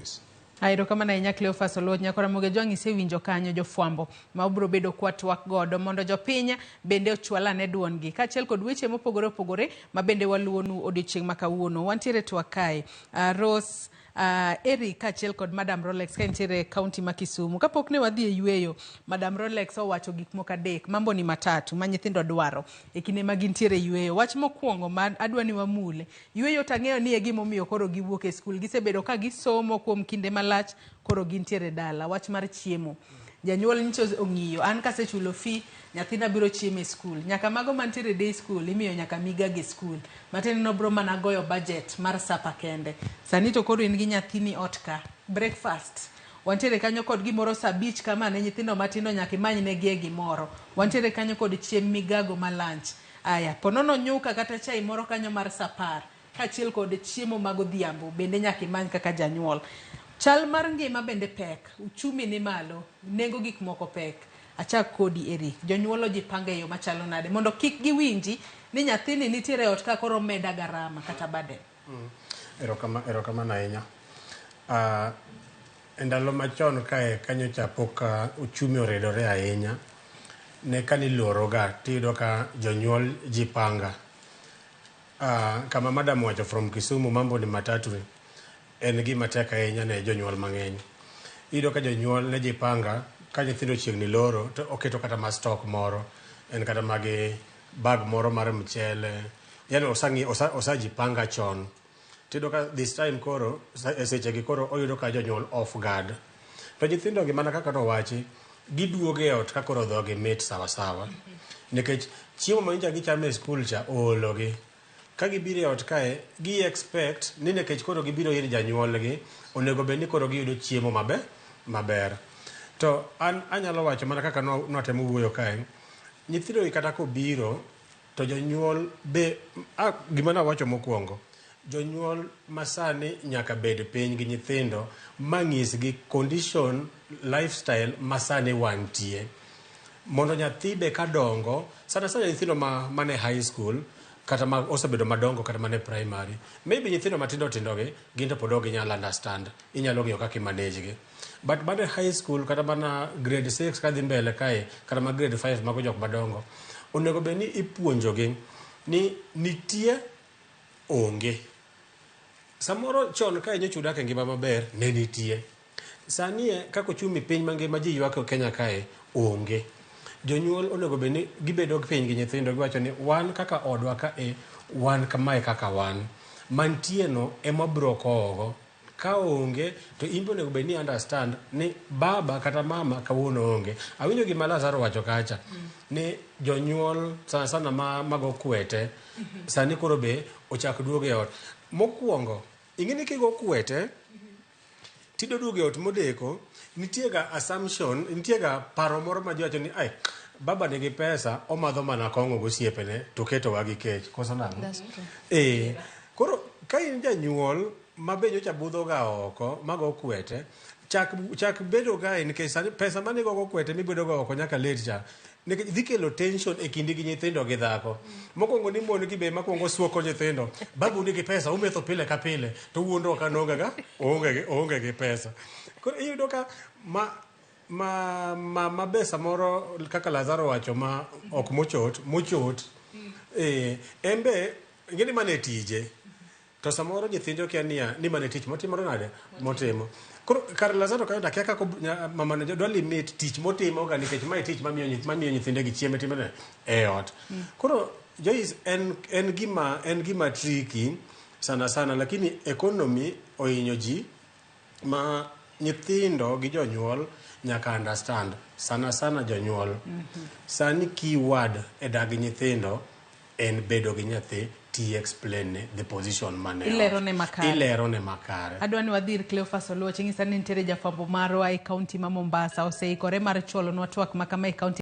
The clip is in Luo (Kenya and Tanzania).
Joyce. Erokamano ahinya Cleophas Oluoch. Nyakora Ramogi Ojwang' isewinjo kanyo jofwambo ma obiro bedo kwa twak godo mondo jopiny bende ochwal ane duondgi kaachiel kod weche mopogore opogore ma bende waluwonu odiochieng' ma kawuono. Wantiere twak kae. Rose Eric kaachiel kod Madam Rolex ka entiere e kaunti ma Kisumu. Kapok ne wadhi e yueyo, Madam Rolex owacho gik moko adek, mambo ni matatu ma nyithindo dwaro e kinde ma gintiere e yueyo. Wach mokwongo ma adwa ni wamule, yueyo to ang'eyo ni e gimomiyo koro giwuok e skul. Gisebedo ka gisomo kuom kinde malach, koro gintiere dala. Wach mar chiemo. Janyuol nyicha ong'iyo, an kasechulo fee, nyathina biro chiemo e skul. Nyaka mago mantiere e day school, imiyo nyaka migagi e skul. Matiende ni obiro mana goyo budget mar supper kende. Sani to koro in gi nyathini ot ka, breakfast. Wantiere kanyo kod gimoro saa abich kama ne nyithindo matindo nyaka imany negie gimoro. Wantiere kanyo kod chiemb migago ma lunch. Aya, ponono nyuka kata chai moro kanyo mar saa apar, kaachiel kod chiemo mag odhiambo bende nyaka imany kaka janyuol. Chal mar ngima bende pek, uchumi ni malo, nengo gik moko pek. Achak kodi Eric, jonyuol ojipanga e yo machalo nade mondo kik giwinji ni nyathini nitiere e ot ka koro omeda garama kata burden? Erokamano ahinya. E ndalo machon kae kanyocha pok uchumi oridore ahinya, ne kaniloroga tiyudo ka jonyuol jipanga. Kama madam owacho from Kisumu mambo ni matatu ni, en gima tek ahinya ne jonyuol mang'eny. Iyudo ka jonyuol ne jipanga ka nyithindo ochiegni loro to oketo kata ma stock moro, en kata magi bag moro mar mchele, yani osang'i osajipanga chon. Tiyudo ka this time koro e sechegi koro oyudo ka jonyuol off guard. To nyithindo gi mana kaka nowachi, giduogo e ot ka koro dhogi mit sawa sawa. Nikech chiemo ma nyocha gichamo e skul cha oologi. Ka gibiro e ot kae, gi expect ni nikech koro gibiro ir janyuolgi, onego bed ni koro giyudo chiemo maber, maber. To an anyalo wacho mana kaka nwatemo wuoyo kae, nyithindo gi kata kobiro, to jonyuol be, gima nawacho mokwongo, jonyuol masani nyaka bed piny gi nyithindo manyisgi condition, lifestyle masani wantie. Mondo nyathi be kadongo, sana sana nyithindo ma mane high school, kata ma osebedo madongo kata mane primary, maybe nyithindo matindo tindo gi, gin to pod ok ginyal understand, inyalo ng'iyo kaka i manage gi. But mane high school kata mana grade 6 kadhi mbele kae, kata ma grade 5 mago jok madongo, onego bed ni ipuonjogi ni nitie onge. Samoro chon ka nyocha udak e ngima maber, ne nitie. Sani e kaka ochumi piny mangima ji ywak e Kenya kae, onge. Jonyuol onego bed ni gibedo piny gi nyithindo giwacho ni wan kaka odwa ka e, wan kamae kaka wan. Mantie no ema wabiro kowogo. Ka onge to in be onego bed ni understand ni baba kata mama kawuono onge. Awinjo gima Lazaro wacho kacha ni jonyuol sana sana ma mago kwete sani koro be ochak duogo e ot. Mokwongo ing'e ni kigo kwete tidwa duogo e ot modeko, nitie ga assumption, nitie ga paro moro ma ji wacho ni ai baba nigi pesa omadho mana kong'o gosiepene to ketowa gi kech. Koso nang'o? That's true. Koro ka in janyuol ma be nyocha budho ga oko mago kwete, chak chak bedo ga nikech sani pesa mane igogo kwete mibedo ga oko nyaka late cha, nikech dhi kelo tension e kindi gi nyithindo gi dhako. Mokwongo ni mon gi be makwongo suoko nyithindo, babu nigi pesa umetho pile ka pile to wuondo ka nonge ga oonge gi oonge gi pesa. Koro iyudo ka ma ma ma ma be samoro kaka Lazaro wacho ma ok mochot mochot en be ing'e ni mano e tije. To samoro nyithinde okia niya ni mano e tich motimore nade motimo. Koro kar Lazaro kanyo to akia kaka mama no dwa limit tich motimo ga nikech mae tich mamiyo mamiyo nyithinde gi chiemo timore nade e ot. Koro Joyce en en gima en gima tricky sana sana lakini economy ohinyo ji ma nyithindo gi jonyuol nyaka understand sana sana jonyuol. Sani keyword e dag nyithindo en bedo gi nyathi ti explain ne the position mane Ilerone makare. Ilerone makare. Adwa ni wadhi ir Cleophas Oluoch, ing'isa ni nitiere jafwambo marwa e kaunti ma Mombasa, oseikore mar chwalonwa twak ma kama e kaunti.